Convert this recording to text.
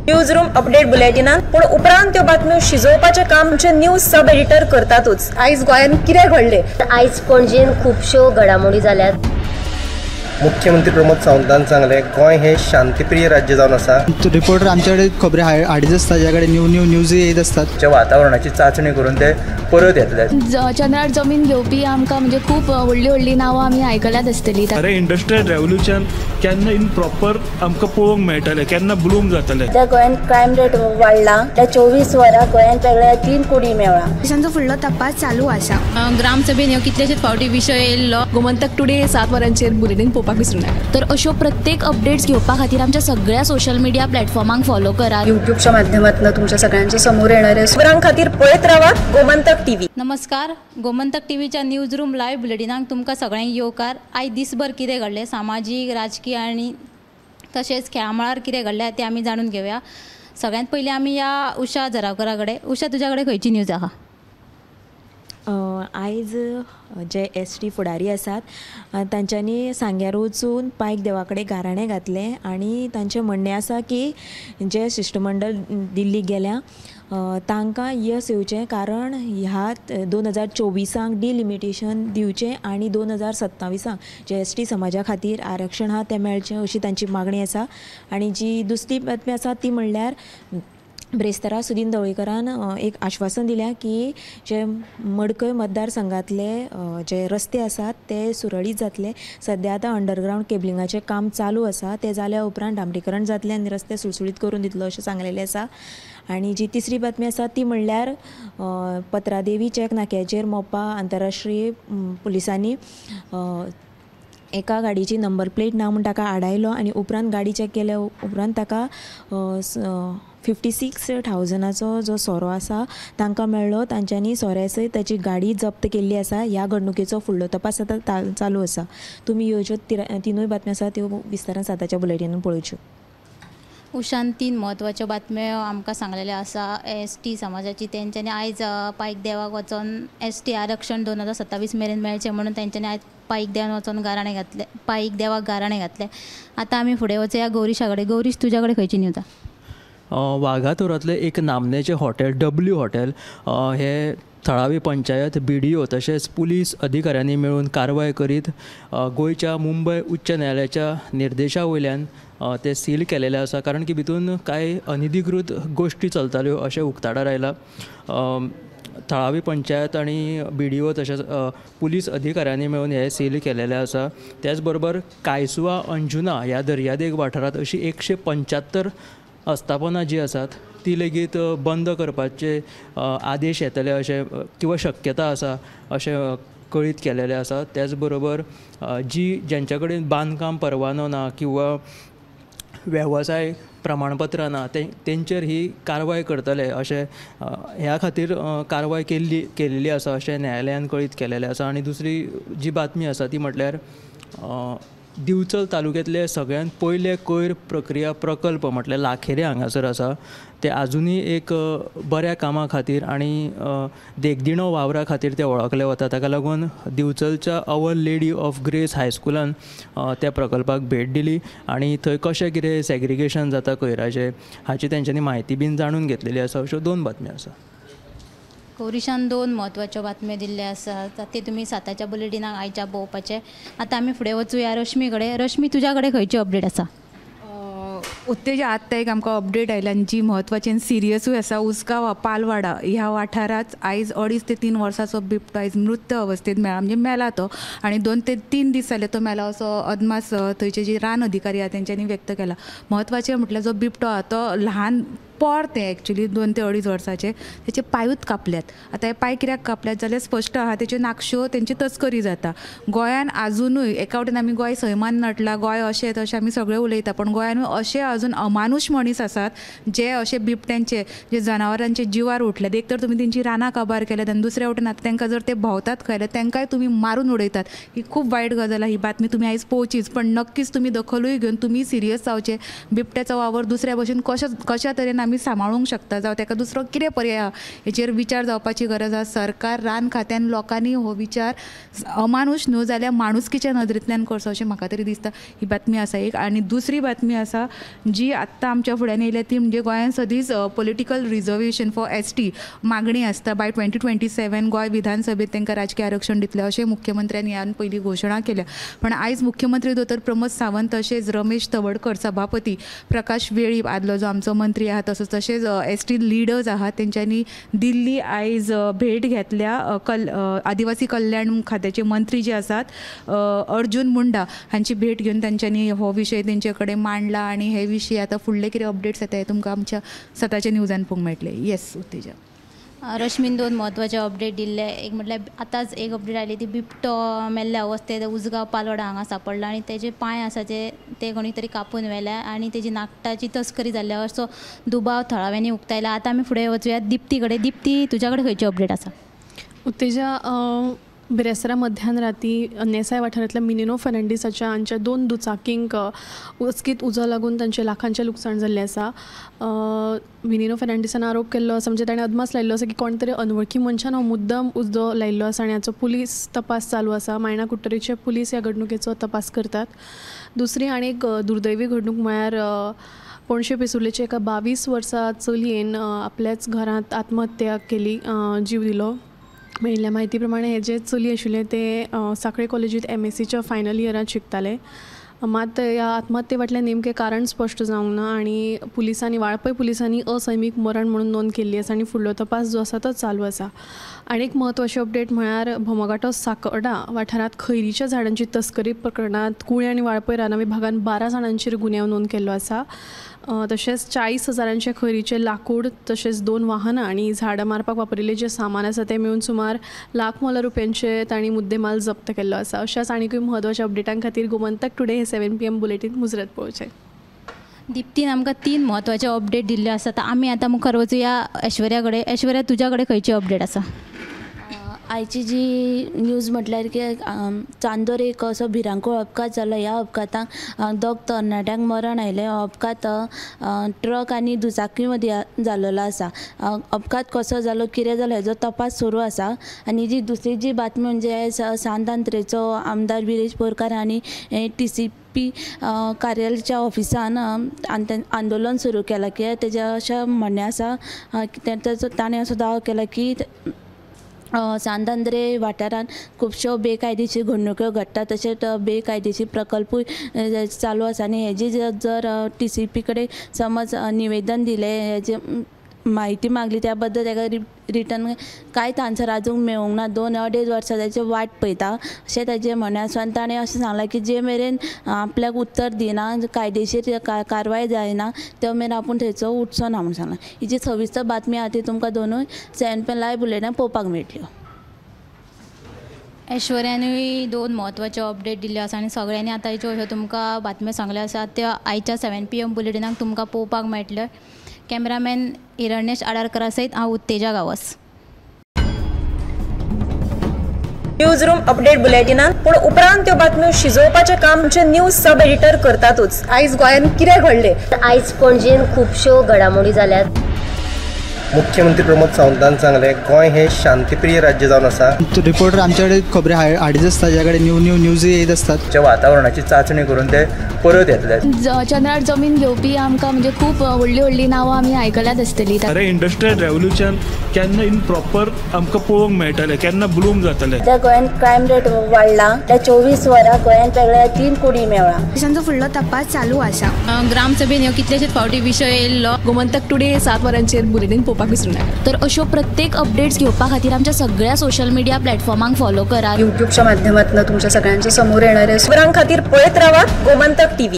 News room update बुलेटिनान, पूण उपरांत त्यो बातम्यो शिजोवपाचें काम आमचे न्यूज सब एडिटर करतातूच. आयज गोंयांत कितें घडलें? आयज पणजेन खुबश्यो घडामोडी जाल्यात. मुख्यमंत्री प्रमोद सावंतान सांगलें, गोंय हे शांतीप्रिय राज्य जावन आसा. रिपोर्टर आमच्याकडे खबरी हाडीत आसता, ज्या कडेन न्यू न्यू न्यूज येत आसतात. वातावरणाची चाचणी करून ते परत येतले. चंद्रार जमीन घेवपी आमकां म्हणजे खूब व्हडली व्हडली नांवां आमी आयकल्यात आसतली. अरे इंडस्ट्रियल रेव्होल्युशन केन्ना इन प्रॉपर आमकां पळोवंक मेळटलें, केन्ना ब्लूम जातलें. त्या गोंयांत क्रायम रेट वाडला, त्या 24 वरां गोंयांत वेगळ्या 3 कोटी मेळ्ळा. पोलिसांचो फुडलो तपास चालू आसा. ग्रामसभेन ह्यो कितलेशेच फावटी विशय येयल्लो. गोमंतक टुडे 7 वरांचेर बुलेटीन पळोवपाक विसरूं नाका. तर अश्यो प्रत्येक अपडेट्स घेवपा खातीर आमच्या सगळ्या सोशल मिडिया प्लॅटफॉर्मांक फॉलो करात. युट्यूबच्या माध्यमातून तुमच्या सगळ्यांच्या समोर येणाऱ्या खबरां खातीर पळयत रावात गोमंतक टीव्ही. नमस्कार, गोमंतक टीव्हीच्या न्यूज रूम लायव्ह बुलेटिनाक तुमकां सगळ्यांक येवकार. आयज दिसभर कितें घडलें सामाजीक, राजकीय आनी तशेंच खेळा मळार कितें घडलें तें आमी जाणून घेवया. सगळ्यांत पयलीं आमी ह्या उषा जरावकरा कडेन. उषा, तुज्या कडेन खंयची न्यूज आहा? आयज जे एस टी फुडारी आसात तांच्यांनी सांग्यार वचून पायक देवा कडेन गाराणें घातलें आनी तांचें म्हणणें आसा की जे शिश्टमंडळ दिल्लीक गेल्या तांकां येस येवचें, कारण ह्या 2024 डिलिमिटेशन दिवचें आनी 2027 जे एस टी समाजा खातीर आरक्षण आहा तें मेळचें अशी तांची मागणी आसा. आनी जी दुसरी बातमी आसा ती म्हणल्यार ब्रेस्तारा सुदीन ढवळीकरान एक आश्वासन दिल्या की जे मडकय मतदारसंघातले जे रस्ते आसात ते सुरळीत जातले. सद्या आतां अंडरग्रावंड केबलिंगाचें काम चालू आसा, तें जाल्या उपरांत डांबरीकरण जातलें आनी रस्ते सुळसुळीत करून दितलो अशें सांगलेलें आसा. आनी जी तिसरी बातमी आसा ती म्हणल्यार पत्रादेवी चेक नाक्याचेर मोपा आंतरराष्ट्रीय पुलिसांनी एका गाडयेची नंबर प्लेट ना म्हूण ताका आडायलो आनी उपरांत गाडी चॅक केल्या उपरांत ताका 56,000 जो सोरो आसा तांकां मेळ्ळो. तांच्यांनी सोऱ्या सयत ताची गाडी जप्त केल्ली आसा. ह्या घडणुकेचो फुडलो तपास आतां चालू आसा. तुमी ह्यो ज्यो तिनूय बातम्यो आसा त्यो विस्तारान 7च्या बुलेटिनान पळोवच्यो. उषान 3 म्हत्वाच्यो बातम्यो आमकां सांगलेल्यो आसा. एस टी समाजाची तेंच्यांनी आयज पायक देवाक वचोन एस टी आरक्षण 2027 मेरेन मेळचें म्हणून तेंच्यांनी आयज पायक देवान वचोन गाराणें घातलें, पायक देवाक गाराणें घातलें. आतां आमी फुडें वचया गौरीशा कडेन. गौरीश, तुज्या कडेन खंयची न्यूज आसा? वागातोरांतलें एक नामनेचें हॉटेल डब्ल्यू हॉटेल हे थळावी पंचायत, BDO तशेंच पुलीस अधिकाऱ्यांनी मेळून कारवाय करीत गोंयच्या मुंबय उच्च न्यायालयाच्या निर्देशा वयल्यान ते सील केलेले आसा, कारण की भितून कांय अनधिकृत गोश्टी चलताल्यो अशें उक्ताडार आयलां. थळावी पंचायत आनी BDO तशेंच पुलीस अधिकाऱ्यांनी मेळून हे सील केलेले आसा. त्याच बरोबर कायसुआ अंजुना ह्या दर्यादेग वाठारांत अशी 175 आस्थापनां जी आसात ती लेगीत बंद करपाचे आदेश येतले अशें किंवा शक्यता आसा अशें कळीत केलेलें आसा. त्याच बरोबर जी ज्यांच्या कडेन बांदकाम परवानो ना किंवा वेवसाय प्रमाणपत्रां ना तेंचेर ही कारवाय करतले अशें ह्या खातीर कारवाय केल्ली आसा अशें न्यायालयान कळीत केलेलें आसा. आनी दुसरी जी बातमी आसा ती म्हटल्यार दिवचल तालुक्यांतले सगळ्यांत पयले कोयर प्रक्रिया प्रकल्प म्हटल्यार लाखेरे हांगासर आसा, ते आजुनूय एक बऱ्या कामा खातीर आनी देखदिणो वावरा खातीर ते वळखले वता. ताका लागून दिवचलच्या our lady of grace हायस्कुलान त्या प्रकल्पाक भेट दिली आनी थंय कशें कितें सेग्रिगेशन जाता कोयराचें हाची तेंच्यांनी म्हायती बीन जाणून घेतलेली आसा. अश्यो 2 बातम्यो आसा. गौरीशान 2 म्हत्वाच्यो बातम्यो दिल्ल्यो आसात, ते तुमी 7च्या बुलेटिनाक आयच्या पळोवपाचें. आतां आमी फुडें वचुया रश्मी कडेन. रश्मी, तुज्या कडेन खंयची अपडेट आसा? उत्तेजा आत्तां एक आमकां अपडेट आयल्या आनी जी म्हत्वाची आनी सिरियसूय आसा. उसगांव पालवाडा ह्या वाठारांत आयज 2.5 ते 3 वर्सांचो बिबटो आयज मृत अवस्थेंत मेळ्ळा, म्हणजे मेला तो. आनी 2 ते 3 दीस जाले तो मेला असो अदमास थंयचे जे रान अधिकारी आहा तेंच्यांनी व्यक्त केला. म्हत्वाचें म्हटल्यार जो बिबटो आहा तो ल्हान पोर तें एक्चुली 2 ते 2.5 वर्सांचे, तेचे पांयूच कापल्यात. आतां हे पांय कित्याक कापल्यात जाल्यार स्पश्ट आहा तेच्यो नाकश्यो तेंची तस्करी जाता. गोंयान आजुनूय एका वटेन आमी गोंय सैमान नटलां, गोंय अशें तशें आमी सगळें उलयता, पण गोंयानूय अशें अजून अमानुश मनीस आसात जे अशे बिबट्यांचे, जे जनावरांचे जिवार उठल्यात. एक तर तुमी तेंची रानां काबार केल्यात आनी दुसऱ्या वटेन आतां तांकां जर ते भोंवतात खंय जाल्यार तांकांय तुमी मारून उडयतात. ही खूब वायट गजाल. ही बातमी तुमी आयज पळोवचीच, पण नक्कीच तुमी दखलूय घेवन तुमी सिरियस जावचें. बिबट्याचो वावर दुसऱ्या भशेन कशा तरेन आमी सांबाळूंक शकता जावं ताका दुसरो कितें पर्याय आहा हेचेर विचार जावपाची गरज आसा. सरकार, रान खात्यान, लोकांनी हो विचार अमानुश न्हू जाल्यार माणुसकीच्या नदरेंतल्यान करचो अशें म्हाका तरी दिसता. ही बातमी आसा एक. आनी दुसरी बातमी आसा जी आत्तां आमच्या फुड्यान येयल्या ती म्हणजे गोंयांत सदींच पॉलिटिकल रिजर्वेशन फॉर ST मागणी आसता. बाय 2027 गोंय विधानसभेत तांकां राजकीय आरक्षण दितलें अशें मुख्यमंत्र्यांनी ह्यान पयलीं घोशणा केल्या. पण आयज मुख्यमंत्री दोतोर प्रमोद सावंत तशेंच रमेश तवडकर, सभापती प्रकाश वेळीप आदलो जो आमचो मंत्री आहा, तसोच तशेंच ST लिडर्स आहात तेंच्यांनी दिल्ली आयज भेट घेतल्या. आदिवासी कल्याण खात्याचे मंत्री जे आसात अर्जुन मुंडा हांची भेट घेवन तांच्यांनी हो विशय तेंचे कडेन मांडला आनी हे विशीं आतां फुडले कितें अपडेट्स येता हे तुमकां आमच्या सताच्या न्यूजान पळोवंक मेळटले. येस उत्तेजा. रश्मीन दोन म्हत्वाचे अपडेट दिल्ले. एक म्हटल्यार आतांच एक अपडेट आयली ती बिबटो मेल्ल्या अवस्थेंत उजगांव पालवाडा हांगा सापडला आनी तेजे पांय आसा ते कोणी तरी कापून व्हेल्या आनी तेजी नाखटाची तस्करी जाल्ल्या असो दुबाव थळाव्यांनी उक्तायला. आतां आमी फुडें वचुया दिप्ती कडेन. दिप्ती, तुज्या कडेन खंयची अपडेट आसा? उत्तेजा, बिरेस्तारा मध्यान राती नेसाय वाठारांतल्या मिनिनो फर्नांडीसाच्या हांच्या 2 दुचाकींक अचकीत उजो लागून तांचें लाखांचें लुकसाण जाल्लें आसा. मिनिनो फर्नांडीसान आरोप केल्लो आसा, म्हणजे ताणें अदमास लायिल्लो आसा की कोण तरी अनवळखी मनशान हो मुद्दम उजो लायिल्लो आसा आनी हाचो पुलीस तपास चालू आसा. मायणा कुडटरीचे पुलीस ह्या घडणुकेचो तपास करतात. दुसरी आनी एक दुर्दैवी घडणूक म्हळ्यार पणजे पिसुर्लेचे एका 22 वर्सां चलयेन आपल्याच घरांत आत्महत्या केली, जीव दिलो. मेळिल्ल्या म्हायती प्रमाणे हे जे चली आशिल्लें तें साखळे कॉलेजींत MScच्या फायनल इयरांत शिकतालें. मात ह्या आत्महत्ये फाटलें नेमकें कारण स्पश्ट जावंक ना आनी पुलिसांनी, वाळपय पुलिसांनी असैमीक मरण म्हणून नोंद केल्ली आसा आनी फुडलो तपास जो आसा तो चालू आसा. आनी एक म्हत्वाची अपडेट म्हळ्यार भोमघाटो साकर्डा वाठारांत खैरीच्या झाडांची तस्करी प्रकरणांत कुळे आनी वाळपय रान विभागान 12 जाणांचेर गुन्यांव नोंद केल्लो आसा. तशेंच 40 हजारांचे खैरीचें लाकूड तशेंच 2 वाहनां आनी झाडां मारपाक वापरिल्लें जें सामान आसा तें मेळून सुमार लाख मोला रुपयांचे तांणी मुद्देमाल जप्त केल्लो आसा. अशाच आनीकूय म्हत्वाच्या अपडेटां खातीर गोमंतक टुडे हे 7 PM bulletin मुजरत पळोवचें. दिप्तीन आमकां 3 म्हत्वाचे अपडेट दिल्ले आसात. आमी आतां मुखार वचुया ऐश्वर्या कडेन. ऐश्वर्या, तुज्या कडेन खंयची अपडेट आसा? आयची जी न्यूज म्हटल्यार की चांदोर एक असो भिरांकूळ अपघात जालो. ह्या अपघाताक 2 तरणाट्यांक मरण आयलें. हो अपघात ट्रक आनी दुचाकी मदीं जाल्लो आसा. अपघात कसो जालो, कितें जालो हेजो तपास सुरू आसा. आनी जी दुसरी जी बातमी म्हणजे सांत आंद्रेचो आमदार विरेश बोरकार हांणी TCP कार्यालयाच्या ऑफिसान आंदोलन सुरू केलां. कित्याक तेजें अशें म्हणणें आसा, ताणें असो दावो केला की सांत आंद्रे वाठारांत खुबश्यो बेकायदेशीर घडणुक्यो घडटा, तशेंच बेकायदेशीर प्रकल्पूय चालू आसा आनी हेजी जर TCP कडेन समज निवेदन दिलें, हेजे म्हायती मागली त्या बद्दल ताका रिटर्न कांयच आन्सर आजून मेळूंक ना. 2-2.5 वर्सां ताची वाट पळयता अशें ताजें म्हणणें आसा. आनी ताणें अशें सांगलां की जे मेरेन आपल्याक उत्तर दिना, कायदेशीर कारवाय जायना त्यो मेरेन आपूण थंयचो उठचो ना म्हूण सांगलां. ही जी सविस्तर बातमी आहा ती तुमकां दोनूय 7 PM live बुलेटिनाक पळोवपाक मेळटल्यो. ऐश्वर्यानूय 2 म्हत्वाच्यो अपडेट दिल्ल्यो आसा आनी सगळ्यांनी आतां ज्यो ह्यो तुमकां बातम्यो सांगल्यो आसात त्यो आयच्या 7 PM बुलेटिनाक तुमकां पळोवपाक मेळटल्यो. कॅमेरामॅन हिरण्येश आडारकरा सयत हांव Utteja Gawas. News room update बुलेटिनान पूण उपरांत त्यो बातम्यो शिजोवपाचें काम आमचे न्यूज सब एडिटर करतातूच. आयज गोंयांत कितें घडलें? आयज पणजेन खुबश्यो घडामोडी जाल्यात. मुख्यमंत्री प्रमोद सावंतान सांगलें, गोंय हे शांतिप्रिय राज्य जावन आसा. रिपोर्टर आमच्याकडे खबरी हाडीत आसता, ज्या कडेन न्यू न्यू न्यूज येत आसतात. वातावरणाची चाचणी करून ते परत येतले. चंद्रार जमीन घेवपी आमकां म्हणजे खूब व्हडली व्हडली नांवां आमी आयकल्यात आसतली. अरे इंडस्ट्रियल रेव्होल्युशन केन्ना इन प्रॉपर आमकां पळोवंक मेळटलें, केन्ना ब्लूम जातलें. त्या गोंयांत क्रायम रेट वाडला. त्या 24 वरां गोंयांत वेगळ्या 3 कोटी मेळ्ळा. तांचो फुडलो तपास चालू आसा. ग्रामसभेन ह्यो कितलेशेच फावटी विशय येयल्लो. गोमंतक टुडे 7 वरांचेर बुलेटीन पळोवपाक विसरूं नाका. तर अश्यो प्रत्येक अपडेट्स घेवपा खातीर आमच्या सगळ्या सोशल मिडिया प्लॅटफॉर्मांक फॉलो करात. युट्यूबच्या माध्यमातून तुमच्या सगळ्यांच्या समोर येणाऱ्या खबरां खातीर पळयत रावात गोमंतक टीव्ही.